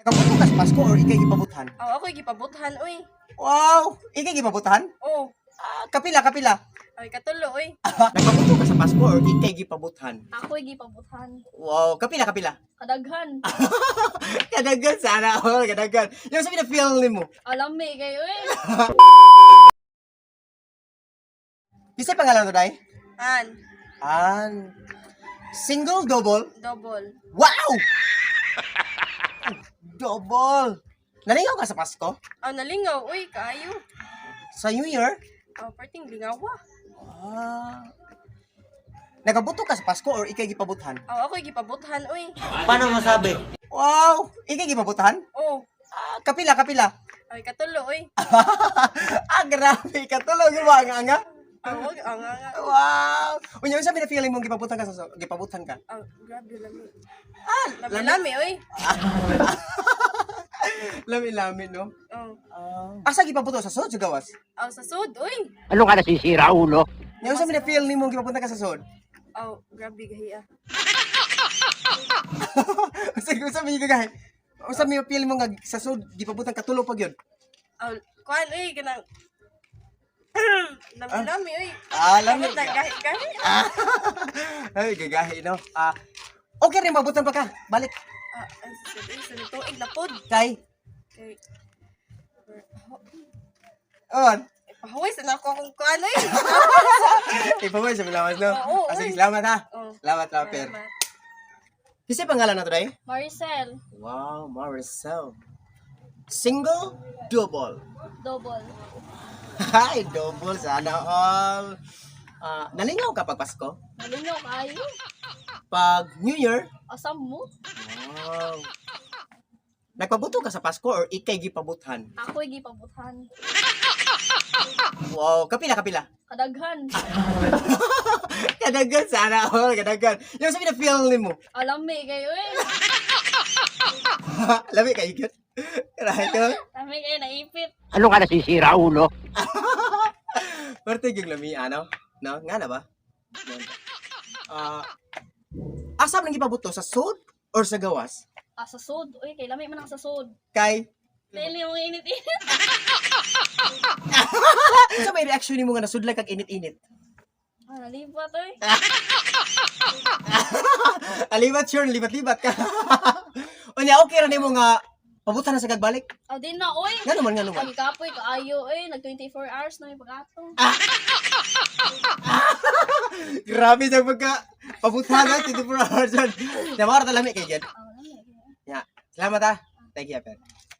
Nakabuto ka sa Pasko or ikay gipabuthan? Oh, ako'y gipabuthan, uy. Wow! Ikay gipabuthan? Oh, Ah, kapila, kapila. ay katulo, uy. Nakabuto ka sa Pasko or ikay gipabuthan? Ako'y gipabuthan. Wow, kapila, kapila. Kadaghan. Kadagan sana all, kadagan. Yung sabi na feel nimo. Alam me kayo eh. Kisay pangalan to, day? An, An. Single, double? Double. Wow! Double! Nalingaw ka sa Pasko? Oh, nalingaw, uy, kaayo. Sa New Year? Oh, perting lingawa. Ah. Nagabuto ka sa Pasko or ikay gipabuthan? Oh, ako'y gipabuthan, uy. Paano masabi? Wow! Ikay gipabuthan? Oh, Ah, kapila, kapila. ay katulo, uy. Ah, grabe. Katulog yung mga anga. Oh, wag, ang nga. Wow! Unya, unsa may feeling mong gipabuthan ka sa gipabuthan ka? Oh, grabe lami. Ah, Lami lami, uy. Lami-lami, no? Oh, Asa gipabuto sa sud sa gawas? oh, sa sud, uy. Ano ka nasisira, ulo? Nya unsa may feel nimo gipapunta ka sa sud? Oh, grabe gahiya. Unsa unsa may gagahi? Unsa may feel mo nga sa sud gipabutan ka tulo pag yun? Oh, kuan, uy, kanang lami lami, uy. Ah, lami. Dapat naggahi gahi. Ah. Ay, gagahi, no? Ah, okay rin mabutan pa ka. Balik Ah, ay, sa sud, uy, sa tuig na pod. kay Kay on. Pahuway sa nako akong kuan, uy. Ipaway sa bilawas, no? Oo, Ah, sige, uy. salamat ha. Oh. Salamat, lapir. Kasi pangalan na to, day? Maricel. Wow, Maricel. Single, double. Double. Hi, double sana all. Ah, nalingaw ka pag Pasko? Malingaw kayo. Pag New Year? Asam mo? Wow. Nagpabuto ka sa Pasko or ikay gipabuthan? Ako'y gipabuthan. Wow, kapila, kapila. Kadaghan. Kadagan sana all, kadagan. Yung sabi na feel nimo. Alam me kayo eh. Lami kayo gyud. Right, no? Lami kayo naipit. Ano ka nasisira, ulo? Parte yung lami, ano? No? Nga na ba? Ah, asa man gipabuto sa sud or sa gawas? Ah, sa sud. Uy, kay lami man ang sa sud. Kay Dili mo init-init. sa may reaction nimo nga nasudlay kag init-init? Ah, nalipat oy. Alibat sure, libat-libat ka. Unya okay ra nimo nga pabutan na sa kagbalik. Ah, di na oy. Nga naman, nga naman. Ang kapoy kaayo oy, nag 24 hours na may pag-atong. Grabe sa pagka pabutan na 24 hours. Namara ta lami kay gyud. Ah, lami kayo. Ya. Salamat ah. Thank you, Per.